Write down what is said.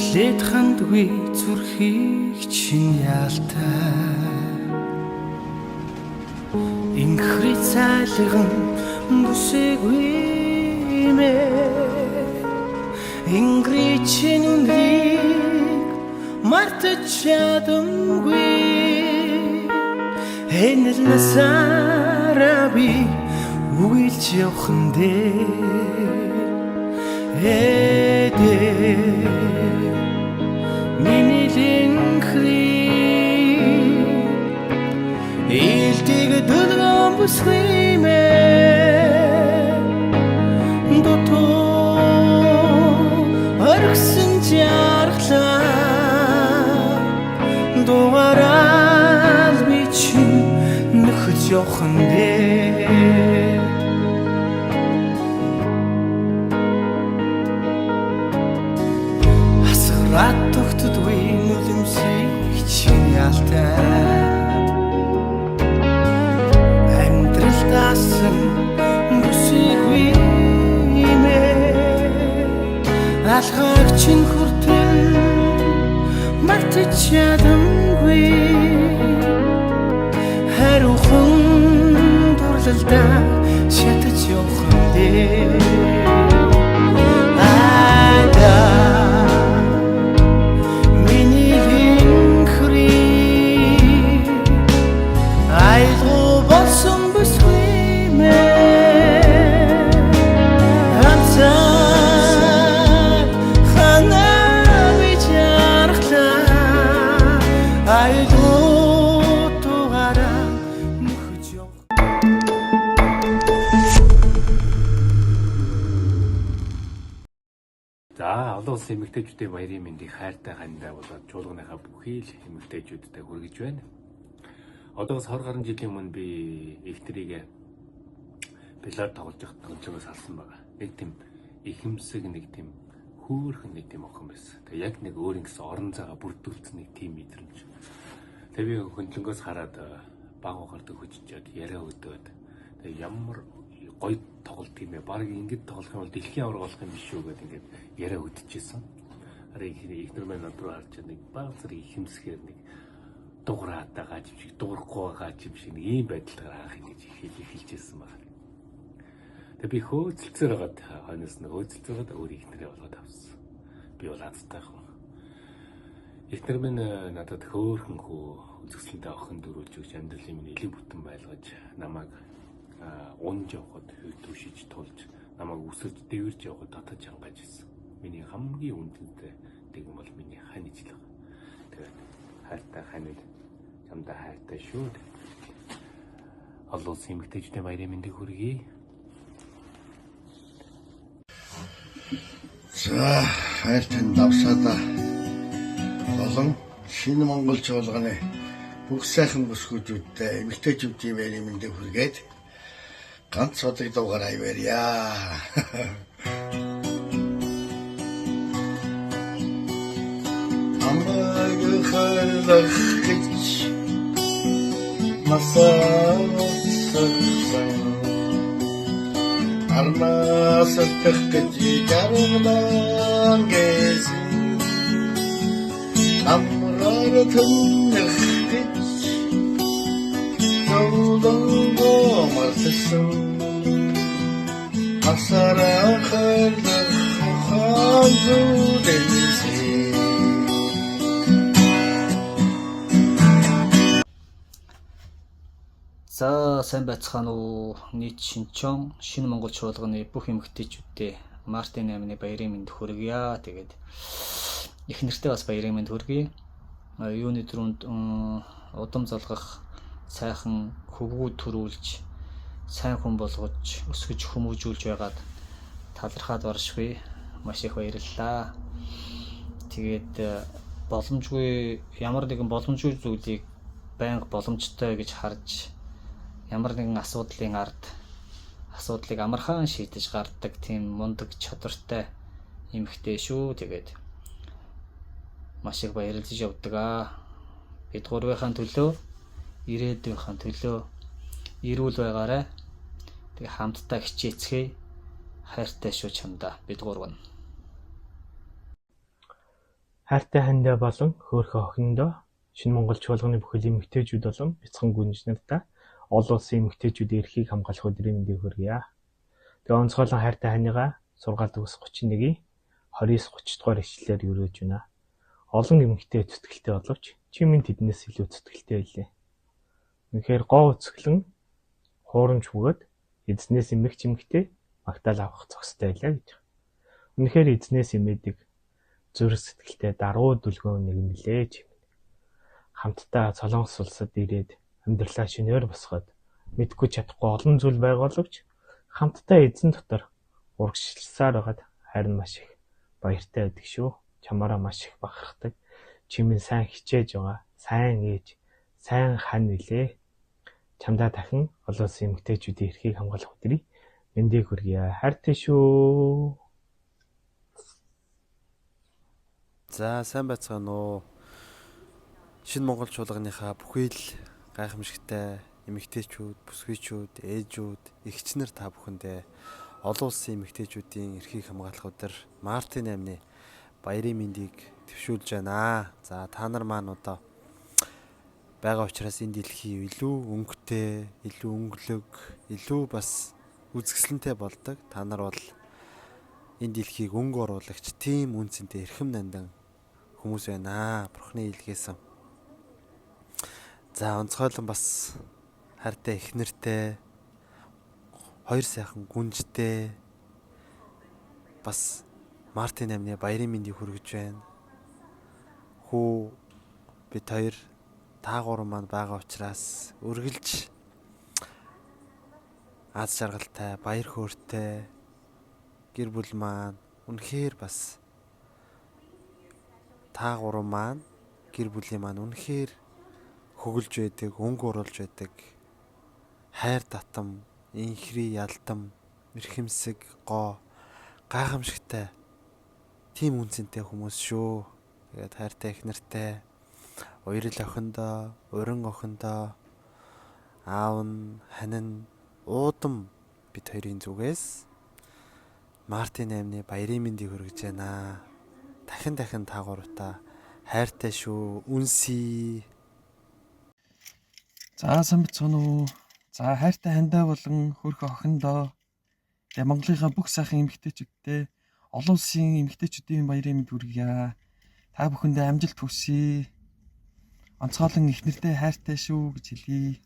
Эхлээд хандгүй зүрхийг чинь ялтай. Инхри цайлган бүсээгүй мэ. Ингри чинь үнрийг мартаж чадамгүй. Энэл насаараа би үгэлж явхан дээр. Эдэ миний линхри илтиг дүлгэн бүсгүй мэ. Дутуу орхисон жаргалаа дугаарал би чинь нөхөж явхан дээр. Асгараад тогтдгүй нулимсыг чинь ялтай. Амьдрал даасан бүсгүй мэ. Алхаг чинь хүртэл мартаж чадамгүй. Хариухан дурлалдаа шатаж явхан дээр. Ада миний линхри айлгуу болсон бүсгүй мэ. Ганцаар ханаа би жаргалаа айлгуу тугаараа нөхөж явах. За, олон улсын эмэгтэйчүүдийн баярын мэндийг хайртай хандаа болоод чуулганыхаа бүхий л эмэгтэйчүүдтэй хүргэж байна. Одоогоос 20 гаруй жилийн өмнө би эхнэрийг бильярд тоглож байхад хөндлөнгөөс алсан байгаа. Нэг тийм ихэмсэг, нэг тийм хөөрхөн, нэг тийм охин байсан. Тэгээ яг нэг өөрийн гэсэн орон зайгаа бүрдүүлсэн нэг тийм мэдрэмж. Тэгээ би хөндлөнгөөс хараад баг угаар төхөжчөөд яриа өдөөд тэгээ ямар гоё тоглолт юм бэ? Бараг ингэж тоглох юм бол дэлхийн аварга болох юм биш үү гэдэг ингээд яриа өдчихсэн. Харин эхнэр маань над руу харж нэг баг зэрэг ихэмсгээр нэг дуграад байгаа юм шиг, дуурахгүй байгаа юм шиг нэг ийм байдалтайгаар анх ингэж эхэлжсэн байна. Тэгээ би хөөцөлцөөр байгаад хойноос нь хөөцөлцөөр байгаад өөр эхнэрээ болгоод авсан. Би бол азтай хүн. Эхнэр минь надад хөөрхөн хүү үзэсгэлэнтэй охин дөрүүлж өгч амьдралын минь элэг бүтэн байлгаж намайг унж явхад түшиж тулж намайг өсөж дэвэрж явхад татаж хангаж ирсэн. Миний хамгийн үнэтэй тэгэн бол миний хань ижил байгаа. Тэгээд хайртай ханид чамдаа хайртай шүү. Олон улсын эмэгтэйчүүдийн баярын мэндийг хүргэе. За, хайр танд давсаада болон шинэ Монгол чуулганы бүх сайхан бүсгүүчүүдтэй эмэгтэйчүүдийн баярын мэндийг хүргээд ганц удаг дуугаар аваарья. Амаг хайрлах гэж насаассан арнаас гэж жаргалан гэсэн амраар тэнэх гэж зовлонгоо мартсан асараа хайрлах ухаан зүудэнсэн. За, сайн байцгаана уу, нийт Шинчон шинэ Монгол чуулганы бүх эмэгтэйчүүдээ мартын 8-ны баярын мэнд хүргье. Тэгээд их нэртэй бас баярын мэнд хүргье. Юуны түрүүнд удам залгах сайхан хөвгүүд төрүүлж сайн хүн болгож өсгөж хүмүүжүүлж байгаад талархаад баршгүй маш их баярлалаа. Тэгээд боломжгүй ямар нэгэн боломжгүй зүйлийг байнга боломжтой гэж харж ямар нэгэн асуудлын ард асуудлыг амархан шийдэж гардаг тийм мундаг чадвартай эмэгтэй шүү. Тэгээд маш их баярлаж явдаг аа. Бид гурвынхаа төлөө, ирээдүйнхаа төлөө эрүүл байгаарай. Тэгээ хамтдаа хичээцгээе. Хайртай шүү чамдаа бид гурав нь. Хайртай хандаа болон хөөрхөн охиндоо Шинэ Монгол чуулганы бүхэл эмэгтэйчүүд болон бяцхан гүнж нартаа олон улсын эмэгтэйчүүдийн эрхийг хамгаалах өдрийн мэндийг хүргье. Тэгээ онцгойлон хайртай ханыгаа сургаал төгс 31-ийн 29 30 дугаар ишлэлээр өрөөж байна. Олон эмэгтэй зүтгэлтэй боловч чи минь тэднээс илүү зүтгэлтэй байлээ. Үнэхээр гоо үзэсгэлэн хуурамч бөгөөд эзнээс эмэгч эмэгтэй магтаал авах зохистой байлаа гэж. Үнэхээр эзнээс эмээдэг зүрх сэтгэлтэй даруй дүлгөөн нэг юм лээ чимээ. Хамтдаа Солонгос улсад ирээд амьдралаа шинээр босгоод мэдгүй чадахгүй олон зүйл байгаа боловч хамтдаа эзэн дотор урагшилсаар байгаад харин маш их баяртай байдаг шүү. Чамаараа маш их бахархдаг. Чи минь сайн хичээж байгаа. Сайн ээж, сайн хан билээ. Чамдаа дахин олон улсын эмэгтэйчүүдийн эрхийг хамгаалах өдрийн мэндийг хүргье. Хайртай шүү. За сайн байцгаана уу. Шинэ Монгол чуулганыхаа бүхий л гайхамшигтай эмэгтэйчүүд, бүсгүйчүүд, ээжүүд, эгч нар та бүхэндээ олон улсын эмэгтэйчүүдийн эрхийг хамгаалах өдөр Мартын 8-ны баярын мэндийг дэвшүүлж байна. За та нар маань одоо байгаа учраас энэ дэлхий илүү өнгөтэй, илүү өнгөлөг, илүү бас үзэсгэлэнтэй болдог. Та нар бол энэ дэлхийг өнгө оруулагч тийм үн цэнтэй эрхэм нандин хүмүүс байна. Бурхны илгээсэн. За онцгойлон бас хайртай эхнэртэй, хоёр сайхан гүнжтэй бас Мартын 8-ны баярын мэндийг хүргэж байна. Хүү бид хоёр та гурван маань байгаа учраас үргэлж аз жаргалтай, баяр хөөртэй гэр бүл маань үнэхээр бас та гурван маань гэр бүлийн маань үнэхээр хөглөж байдаг, өнгө оруулж байдаг. Хайр татам, инхри ялдам, эрхэмсэг, гоо, гайхамшигтай тийм үнцэнтэй хүмүүс шүү. Тэгээд хайртай их нартай, уярл охиндоо, уран охиндоо, аав нь, ханин, уудам бид хоёрын зүгээс Мартын 8-ны баярын мэндийг хүргэж байна. Дахин дахин та гуравтаа хайртай шүү. Үнсий. За сайн байцгаана уу. За хайртай хандаа болон хөөрхөн охиндоо. Тэгээ Монголынхаа бүх сайхан эмэгтэйчүүдтэй олон улсын эмэгтэйчүүдийн баярын мэнд хүргье. Та бүхэндээ амжилт хүсье. Онцгойлон эхнэрдээ хайртай шүү гэж хэлье.